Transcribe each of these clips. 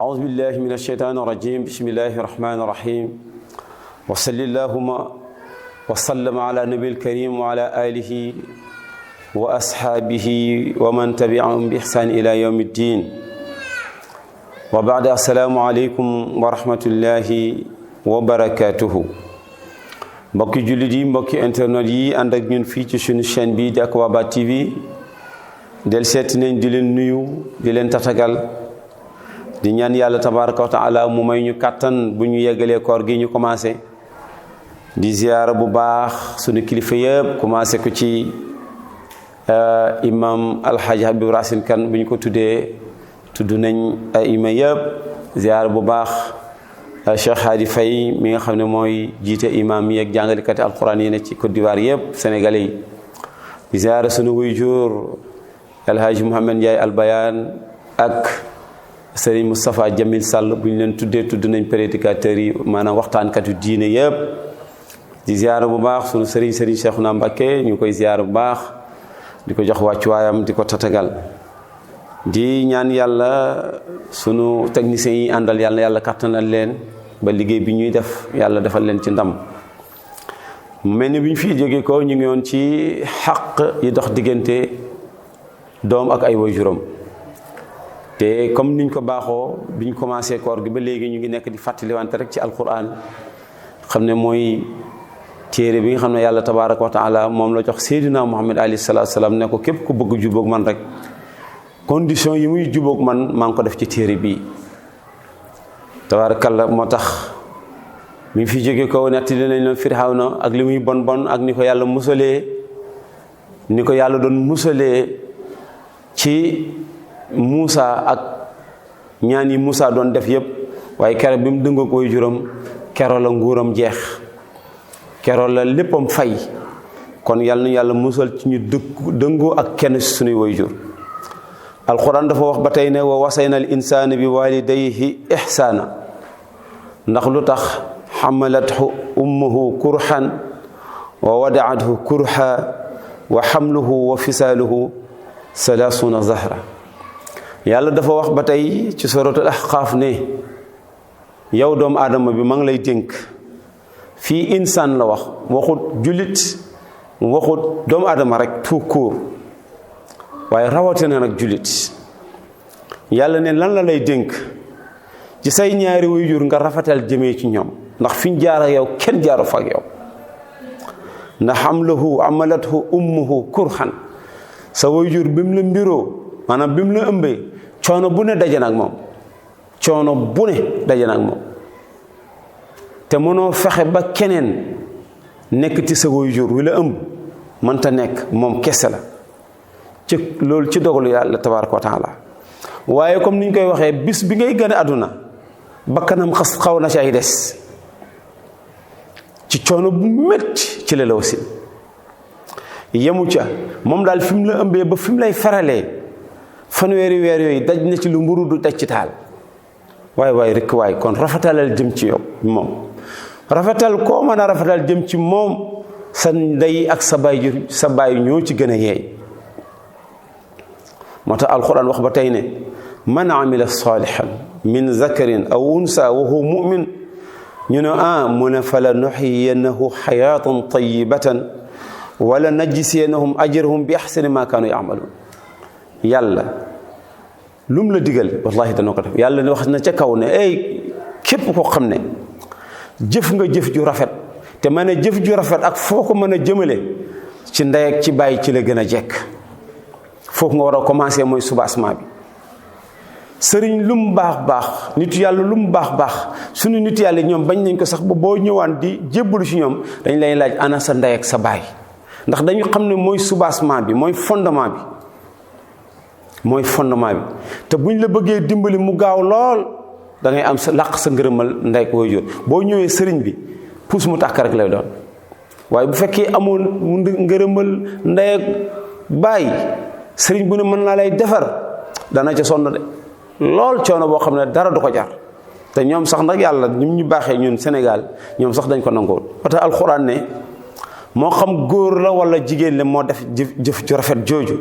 أعوذ بالله من الشيطان الرجيم بسم الله الرحمن الرحيم وصلى اللهم وسلم على النبي الكريم وعلى آله وأصحابه ومن تبعهم بإحسان إلى يوم الدين وبعد السلام عليكم ورحمة الله وبركاته mbokki jullit yi mbokki internet yi ànd ak ñun fii ci suñu chaîne bi di Akwaba TV del seeti nañ di leen nuyu di leen tatagal di ñaan yàlla tabaraka wa taala mu may ñu kàttan bu ñu yeggalee koor gi ñu commencé di ziyaara bu baax suñu kilifa yëpp commencé ko ci imam alhaji Habib Racine Kane bu ñu ko tuddee tudd nañ ay imam yëpp ziyaara bu baax Cheikh Hadi Faye mi nga xam ne mooy jiite imam yi ak jàngalekati alquran yi ne ci Côte d'Ivoire yëpp sénégalais yi di ziyaara suñu wuyjur alhaji Mouhamed Ndiaye albayaan ak Serigne Moustapha Jamil Sall bu ñu leen tuddee tudd nañ prédicateurs yi maanaam waxtaankat yu diine yëpp di ziyaara bu baax sunu Serigne Cheikhouna Mbacké ñu koy ziyaara bu baax di ko jox wàccuwaayam di ko tatagal di ñaan yàlla sunu techniciens yi àndal yàlla kattanal leen ba liggéey bi ñuy def yàlla defal leen ci ndam mel ni bi ñu fi jógee ko ñu ngi woon ci xaq yi dox diggante doom ak ay waajuram te comme niñ ko baaxoo biñ commencé koor gi ba léegi ñu ngi nekk di fàttaliwante rek ci alquran xam ne mooy téere bi nga xam ne yàlla tabaraka wa taala moom la jox Seydina Muhammad alayhi salaatu salaam ne ko képp ku bëgg jubóog man rek condition yi muy jubóog man maa ngi ko def ci téere bii tabarakallah moo tax mi fi jóge ko nettali nañ leen Firawna ak li muy bon bon ak ni ko yàlla musalee ni ko yàlla doon musalee ci Muusa ak ñaan yi Muusa doon def yëpp waaye keroog bi mu dëngoo koy juróom keroog la nguuram jeex keroog la léppam fay kon yàlla na yàlla musal ci ñu dëngoo ak kenn si suñuy waajur alquran dafa wax ba tey ne wa wasayna al insaana bi walidayhi ihsaana ndax lu tax xamalathu ummuhu kurhan wa wadaathu kurha wa xamluhu wa fisaaluhu salaasuuna zahra yàlla dafa wax ba tey ci suratul ahqaaf ne yow doomu aadama bi ma ngi lay dénk fii insaan la wax waxut jullit waxut doomu aadama rek tout court waaye rawatina nag jullit yàlla ne lan la lay dénk ci say ñaari waajur nga rafetal jëmee ci ñoom ndax fi ñu jaar ak yow kenn jaaru fa ak yow ndax amalathu ummuhu kurhan sa waajur bi mu la mbiroo maanaam bi mu la ëmbee coono bu ne daje nag moom coono bu ne daje nag moom te mënoo fexe ba keneen nekk ci sa waajur wi la ëmb mënta nekk moom kese la ci loolu ci dogalu yàlla tabaraka wa taala waaye comme ni ñu koy waxee bis bi ngay gën a àdduna bakkanam xaw na ci ay des ci coono bu métti ci la la aussi yemu ca moom daal fi mu la ëmbee ba fi mu lay faralee fanweeri weer yooyu daj na ci lu mburu du daj ci taal waaye rek waaye kon rafetalal jëm ci yow moom rafetal koo mën a rafetal jëm ci moom sa ndey ak sa baay ñoo ci gën a yeey moo tax alquran wax ba tey ne man amila salihan min zakarin aw unsa wa huwa mu'min ñu ne mu ne fala nuhyiyannahu hayatan tayyibatan wala najziyannahum ajrahum bi ahsani ma kaanu ya'malun yàlla lu mu la digal wallahi dana ko def yàlla ne wax na ca kaw ne képp koo xam ne jëf nga jëf ju rafet te mën a jëf ju rafet ak foo ko mën a jëmale ci ndey ak ci bàyyi ci la gën a jekk foofu nga war a commencé mooy soubassement bi sëriñ lu mu baax nitu yàlla lu mu baax suñu nitu yàlla ñoom bañ nañ ko sax ba boo ñëwaan di jébbalu ci ñoom dañ lay laaj ana sa ndey ak sa baay ndax dañu xam ne mooy soubassement bi mooy fondement bi te buñ la bëggee dimbali mu gaaw lool da ngay am sa làq sa ngërëmal ndey ak waajur boo ñëwee sëriñ bi puus mu tàkk rek lay doon waaye bu fekkee amoon ngërëmal ndey ak baay sëriñ bu ne mën naa lay defar dana ca sonn de lool coono boo xam ne dara du ko jar te ñoom sax nag yàlla ñu baaxee ñun Sénégal ñoom sax dañ ko nangoon moo tax alxuraan ne moo xam góor la wala jigéen la moo def jëf ju rafet jooju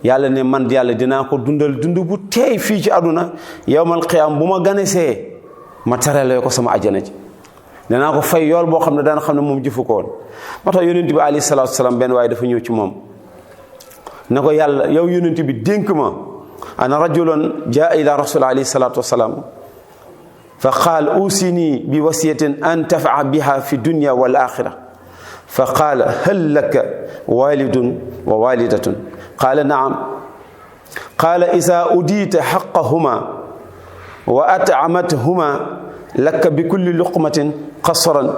yàlla ne man yàlla dinaa ko dundal dund bu teey fii ci àdduna yawmal qiyaam bu ma ganesee ma terale ko sama àjjana ji danaa ko fay yool boo xam ne dana xam ne moom jëfu ko woon. moo tax yonent bi alayhi salaatu wasalaam benn waaye dafa ñëw ci moom ne ko yàlla yow yonent bi dénk ma ana rajulun jaa ila rasul alayhi salaatu wasalaam fa qaal usini bi wasiyatin an tafaa biha fi dunya wal axira fa qaala hal laka walidun wa walidatun qaala naam qaala isa udiita xaqahuma wa at'amathuma laka bi kulli luqmatin qasran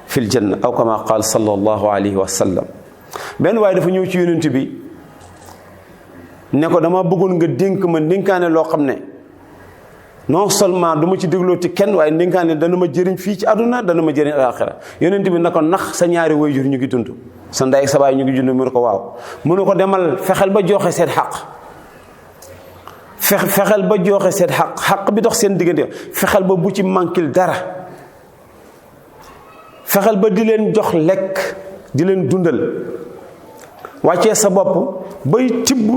fi ljanna aw kama qaal sallallahu alayhi wa sallam. benn waaye dafa ñëw ci yonent bi ne ko dama bëggoon nga dénk ma ndénkaane loo xam ne non seulement du ma ci dégloo ci kenn waaye ndénkaane dana ma jëriñ fii ci àdduna dana ma jëriñ alaxira. yonent bi na ko nax sa ñaari waajur ñu ngi dund sa ndey ak sa baay ñu ngi dund mu ne ko waaw mu ne ko demal fexeel ba joxe seen xaq fexeel ba joxe seen xaq bi dox seen diggante fexeel ba bu ci manquil dara fexeel ba di leen jox lekk di leen dundal wàccee sa bopp bay tibb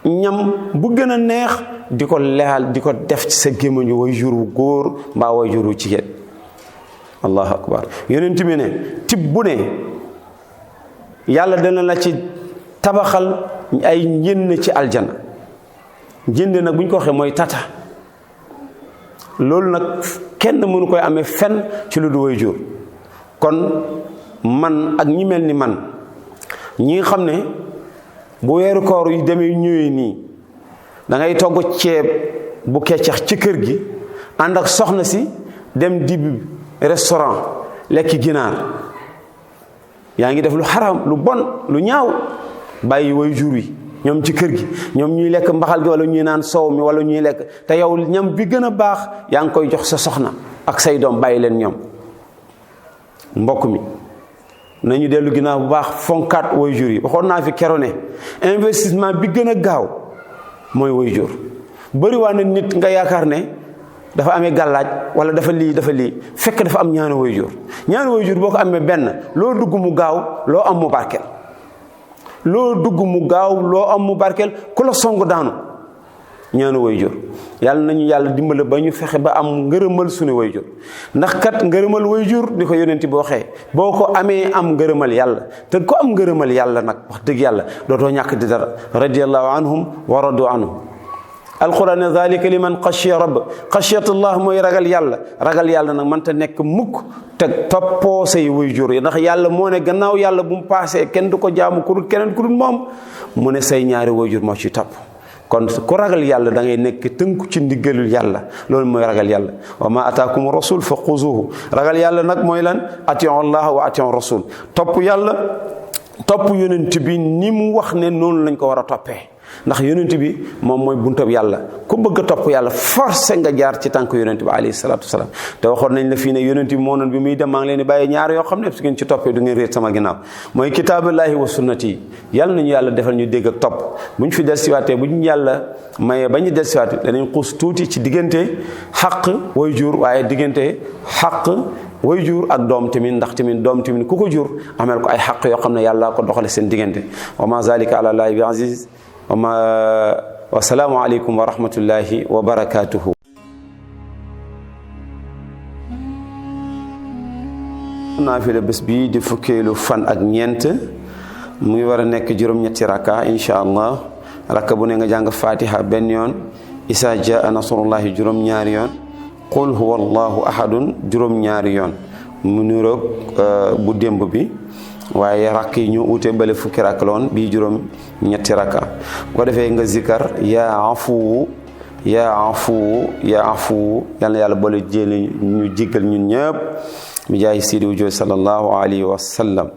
ñam bu gën a neex di ko leyal di ko def ci sa gémmiñu way juru góor mbaa way juru jigéen. allahu akbar. yonent mi ne tibb bu ne yàlla dana la ci tabaxal ay njënd ci aljana. njënd nag bu ñu ko waxee mooy tata loolu nag kenn mënu koy amee fenn ci lu du way jur. kon man ak ñi mel ni man ñi nga xam ne bu weeru koor yi demee ñëwee nii da ngay togg ceeb bu keccax ci kër gi ànd ak soxna si dem dibi restaurant lekki ginaar yaa ngi def lu xaram lu bon lu ñaaw bàyyi way jur yi ñoom ci kër gi ñoom ñuy lekk mbaxal gi wala ñuy naan soow mi wala ñuy lekk te yow ñam bi gën a baax yaa ngi koy jox sa soxna ak say doom bàyyi leen ñoom. mbokk mi nañu dellu ginnaaw bu baax fonkaat waajur yi waxoon naa fi kero ne investissement bi gën a gaaw mooy waajur. bëri waa na nit nga yaakaar ne dafa amee gàllaaj wala dafa lii fekk dafa am ñaari waajur. ñaari waajur boo ko amee benn loo dugg mu gaaw loo am mu barkeel loo dugg mu gaaw loo am mu barkeel ku la song daanu. ñaanu waajur yàlla nañu yàlla dimbale ba ñu fexe ba am ngërëmal suñu waajur ndax kat ngërëmal waajur ni ko yonent bi waxee boo ko amee am ngërëmal yàlla te ko am ngërëmal yàlla nag wax dëgg yàlla dootoo ñàkk di dara. radiyallahu anhum wa radu anhum. alquran ne zalika liman xashiya rabb xashiyatullah mooy ragal yàlla nag mënta nekk mukk te toppoo say waajur yi ndax yàlla moo ne gannaaw yàlla bu mu paasee kenn du ko jaamu ku dul keneen ku dul moom mu ne say ñaari waajur moo ci topp. kon ku ragal yàlla da ngay nekk tënku ci ndiggalul yàlla loolu mooy ragal yàlla. wa ma ataakum rasul fa xuzuhu. ragal yàlla nag mooy lan atiu allah wa atiu rasul topp yàlla topp yonent bi ni mu wax ne noonu lañ ko war a toppee ndax yonent bi moom mooy buntab yàlla ku bëgg a topp yàlla forcé nga jaar ci tànk yonent bi alayhi salaatu wasalaam. te waxoon nañ la fii ne yonent bi moo noon bi muy dem maa ngi leen di bàyyi ñaar yoo xam ne su ngeen ci toppee du ngeen réer sama ginnaaw mooy kitaabullahi wa sunnati yi. yàlla nañu yàlla defal ñu dégg ak topp bu ñu fi dellusiwaatee bu ñu yàlla mayee ba ñu dellusiwaat danañ xuus tuuti ci diggante xaq way jur waaye diggante xaq way jur ak doom tamit ndax tamit doom tamit ku ko jur amel ko ay xaq yoo xam ne yàlla ko doxale seen diggante. wa ma zalika ala llahi bi aziz wa salaamu aleykum wa rahmatullahi wa barakatuhu. naafila bés bi di fukkeelu fan ak ñeent mu ngi war a nekk juróom-ñetti rakka insha allah rakka bu ne nga jàng fatiha benn yoon isa jaa nasrullahi juróom-ñaari yoon qul huwa allahu ahadun juróom-ñaari yoon mu niroog bu démb bi waaye rakk yi ñu ute bale fukki rakk la woon bii juróom-ñetti rakka bu ko defee nga zikar yaa afuwu yaa afuwu yaa afuwu yal na yàlla boole jéeli ñu jéggal ñun ñëpp bi jaay sidi wu jooy sallallahu alayhi wa sallam.